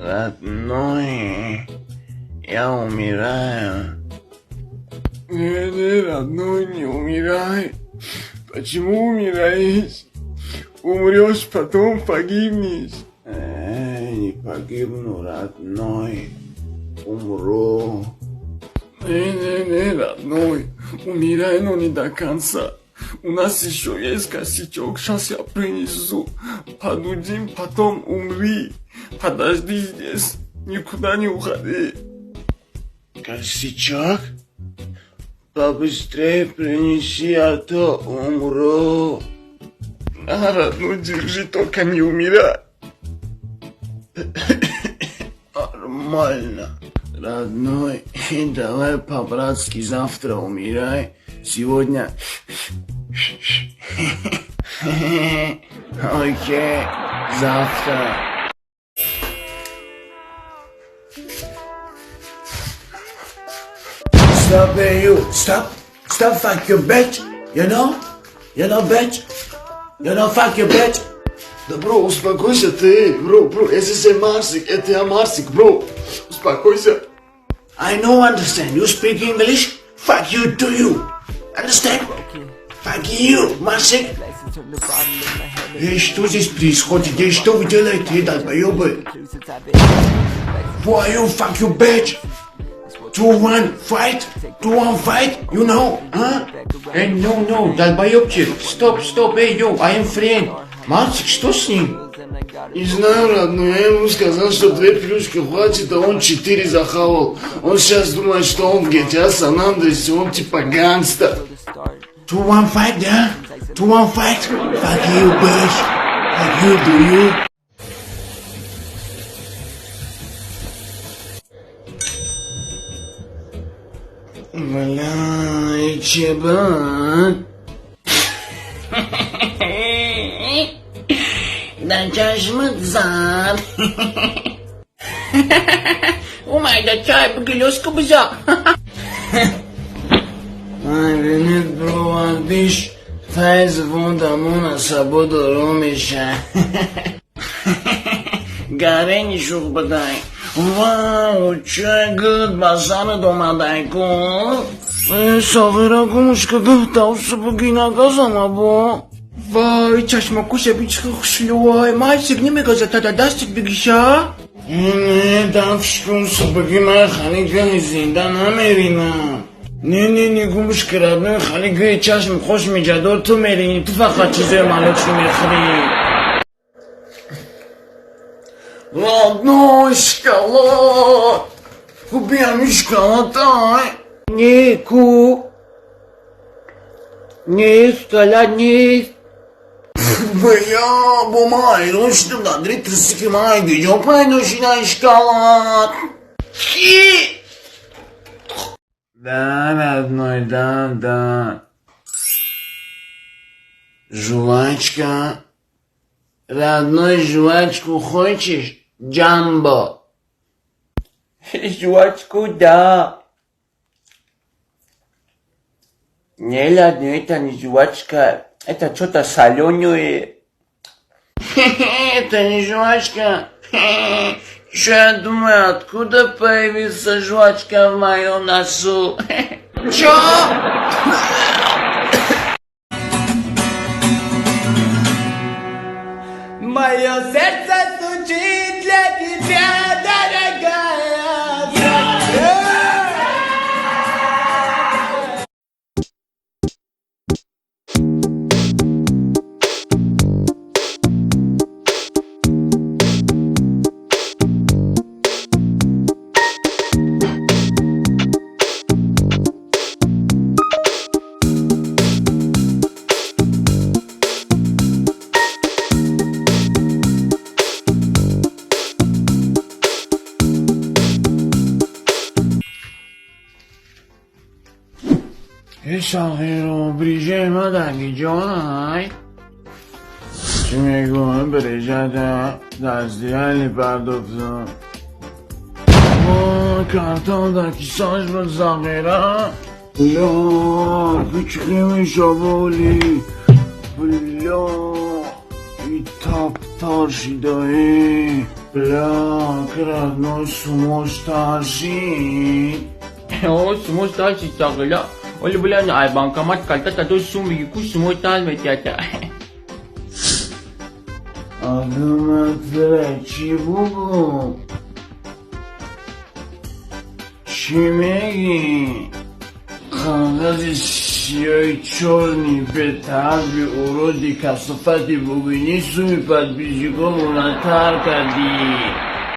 Родной, я умираю. Не, родной, не умирай. Почему умираешь? Умрешь, потом погибнешь. Не погибну, родной. Умру. Не, родной. Умирай, но не до конца. У нас еще есть косячок, сейчас я принесу. Подудим, потом умри. Подожди здесь, никуда не уходи. Косячок? Побыстрее принеси, а то умру. На, родной, держи, только не умирай. Нормально. Родной, давай по-братски завтра умирай. Сегодня... Окей, завтра. Stop it, you. Stop. Stop, fuck you, bitch. You know? You know, bitch? You know, fuck you, bitch. Да, бро, успокойся ты, бро, бро, это Марсик, это я Марсик, бро. Успокойся. I know, understand. You speak English? Fuck you, do you? Understand? Fuck you, Марсик. Эй, что здесь происходит? Эй, что вы делаете, долбоебы? Who are you, fuck you, bitch? 2-1 fight? 2-1 fight? You know, huh? Hey, no, no, долбоебчик. Стоп, стоп, эй, yo, I am friend. Марсик, что с ним? Не знаю, родной, я ему сказал, что 2 плюшки хватит, а он 4 захавал. Он сейчас думает, что он в GTA San Andreas, он типа гангста. 2-1 fight, да? 2-1 fight? Fuck you, bitch. Fuck you, do you? Бля, чебан. Да чашмат зад. Умайда чай бгилёску бза. Ай, бинет бровардиш, файз вон асабо доромиша. Гарени шух бадай. Вау, чай гуд басана домадай ку. Сағира гумушка гуфтавсу бугинагазама бо. Вай, чашмакуша бичка хушлювай. Мальчик немегаза тада дастик бигиша. Не, дафшкун субги ман хали гани зинда намеринам. Не, не, не, гумушка родной, хали гани чашм хош меҷадор ту мерини, ту фақат чизои малочи мехӯри. Родной шоколад! Купи ами шоколад, ай! Не, ку! Не, шоколад нест. Бля, бо ман ҳайрон шудам, дар дили трусӣ ки ман гиҷо пайдо шидан шоколад? Ки? Да, родной, да, да. Жвачка. Родной, жвачку хочешь? Джамбо. Жвачку, да. Не, ладно, это не жвачка. Это что-то соленое. Это не жвачка. Что я думаю, откуда появится жвачка в моем носу? Чё? Мое сердце стучит для тебя, дорогая. Сағиро, бриҷаи ма дар ҷонай? Чӣ мегӯям, бриҷада дастдиҳали пардохтам. Картон дар кисаш буд, сағира. Ля, кучхи мешаволи. Бля, и таптар шидаe. Бля, родной, сумош тажи. О, сумош тажи чагыла. Оли, бля, ай банкомат калта тадо сум биги ку сумош таж метията. Адама, чӣ бугу? Чӣ мегӣ? Қағази сиёҳи чёрный, бетарби, уроди, касофати, бугӯ, суми подписчикомона тар кардӣ.